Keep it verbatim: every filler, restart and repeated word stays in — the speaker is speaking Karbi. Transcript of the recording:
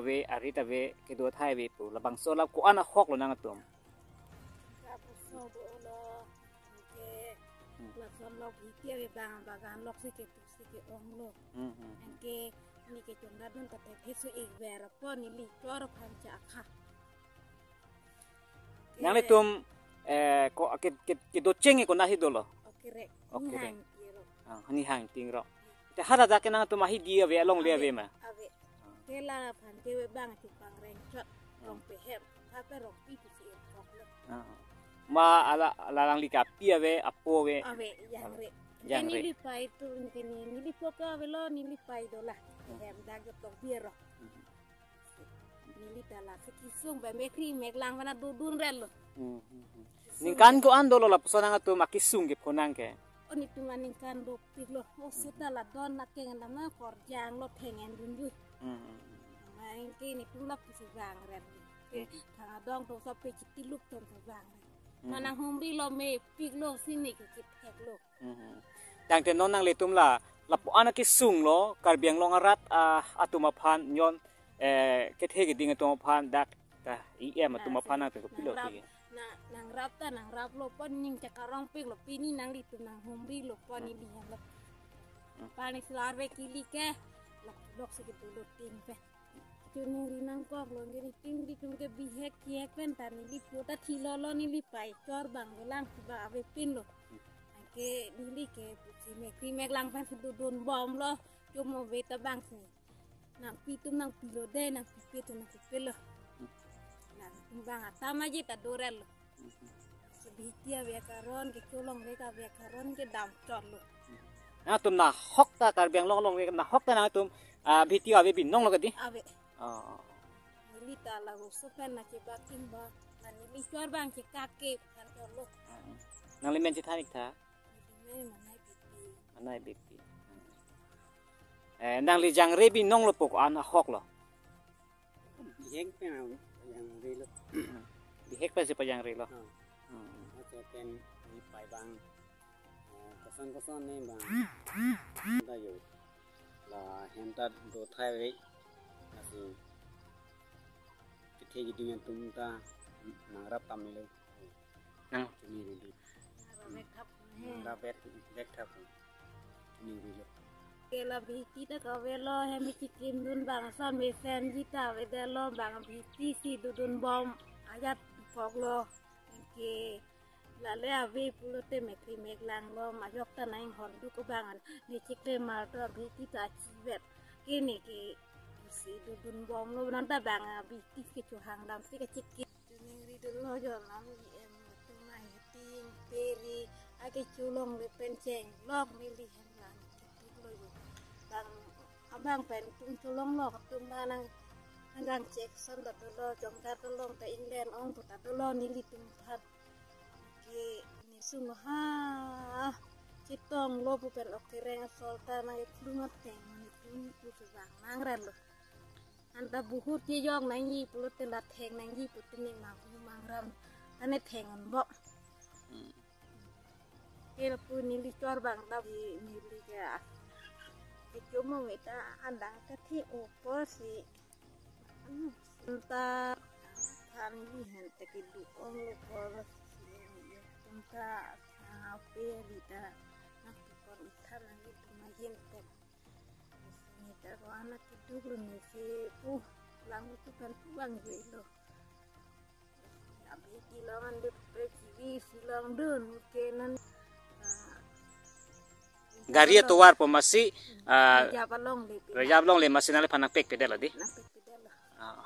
Ave, arit ave, kedo athai ave pu. Labangso alap ko-an ahok lo nangtum? Labangso do lo, ke, hmm, lason lok Bhiti ave bang, bagan lok si ke tu si ke-ong lo. Hmm, hmm, hmm. Anke, neli kechongdadun ta te pheso ik ver apot neli chor aphan cha akha. Nanglitum, eh, ko, ke, ke, kedocheng ke konat si dolo? Oke re. Oke re. Nihang tiro. Ah, nihang tiro. Te haladak ke nangtum ahidi ave, alongle ave ma? Ave. Ah. Ke laphan ke ave bang chupang rengchot. Ah. Rong pehem. Kape rong pi pusi irkok lo. Ah. Ma ala, ala alangli ke api ave, apo ave? Ave, jangre. Jangre. Neli pai tu, neli, neli po ke ave lo, neli pai dola. Hmm. Hem dak jo tok biar ro. Hmm. Neli ta lasi kesung pen mekri meklang pen dodun rel lo. Hmm, hmm, hmm. Kesung. Ningkan ko-an dolo lapuson nangtum akesung kepho nang ke? Oh, netum aningkan dopik lo. Oh, seta la don akeng dam na korjang lo theng en dun dui. Hmm, hmm, hmm. Main ke netum lap kesi bang rel. Ke, hmm, thang adong to sope chiti lup ton sa bang rel. Hmm. Manang humri lo mepik lo sini ke chithek lo. Mhm. Tangte non nanglitum la, lapu-an akesung lo, Karbi Anglong arat, ah, atum aphan nyon, eh, kethe keding atum aphan dak, ta, E M atum aphan nangtum kopilo nangrap, tike? Na, nangrap ta, nangrap lo pon ning chakarong pik lo, pini nanglitum nanghumri lo pon, hmm, ili hem lo. Hmm. Pani selar ve kili ke, lok, lok si kedo lo ting pe. Chuningri nangkok lo, neli ting di tum ke bihek kihek pen ta neli po ta thilo lo, neli pai chor bang dolang si bang avepin lo. Anke neli ke pusi mekri meklang pen si dodun bom lo. Chom ave ta bang si. Nangpi tum nangpi lo de, nangpipe tum nangpipe lo. Nangtum bang atam aji ta do rel lo. Si Bhiti ave akaron, kecholongle ave akaron ke damchot lo. Nangtum nahok ta Karbi Anglong along nahok ta nangtum, ah, Bhiti ave binong lo kedi? Ave. Oh. Neli ta labangso pen na chebaking ba, na neli chor bang chekake kan chot lo. Nangli men chethan ik tha? Neli men Manai Bhiti. Manai Bhiti. Eh, nangli jangre binong lo pu ko-an ahok lo? Bihek pen jangre lo. Hmm. Bihek pen si pajangre lo. Hmm. Hmm. Acha pen ni pai bang, eh, koson koson ni bang. Da yo. La hem ta do thai ve. Lasi kethe keding atum ta nangrap tam lo. Nang. Chuningri di. Nangrap bek thap. Nangrap bek, bek thap. Chuningri lo. Ke la Bhiti ta kave lo, hem chikim dun bang ason mesenji ta avedetlo, bang Bhiti si dodun bom ajat kok lo. Ke lale ave pulote mekri meklang lo, majok ta nang hor duk bang an. Ne chikle mar to Bhiti ta achivet. Ke ne ke si dodun bom lo, non ta bang Bhiti kechohang dam si kachikki. Chuningri dolo jo nam E M atum ahiting peri akecholongle pen chenglok neli hem lang ketuk lo jo. Bang abang pen tum cholong lo atum bang nang nang gang chek son ta dolo, jongkar dolong ta England ong ta dolo nelitum aphan. Ke ne sung ha chetong lo pu pen ok kereng asol ta nang iplum ateng netum pu su bang nangrel lo. Anta buhur kejok nangji pulote la theng nangji pulote ne mang mangram. Tane theng on bo. Hmm. Ke lapu neli chor bang ta di neli ke. Ke chomo me ta andang ke thi opo si. Hmm. Anta than di hen te kedo ong lo ko si. Anta ape ri ta. Nak kon than nangji tu mahin te. Neta ko anak keduk lo nesi, uh, lang itu kan puang je lo. Abi tilong an dek pe G V silong dun, kenan, ah, gari atovar po masi, ah, reserve along le pe. Reserve along le masi nangliphan nangpek pedetlo di? Nangpek pedetlo. Ah,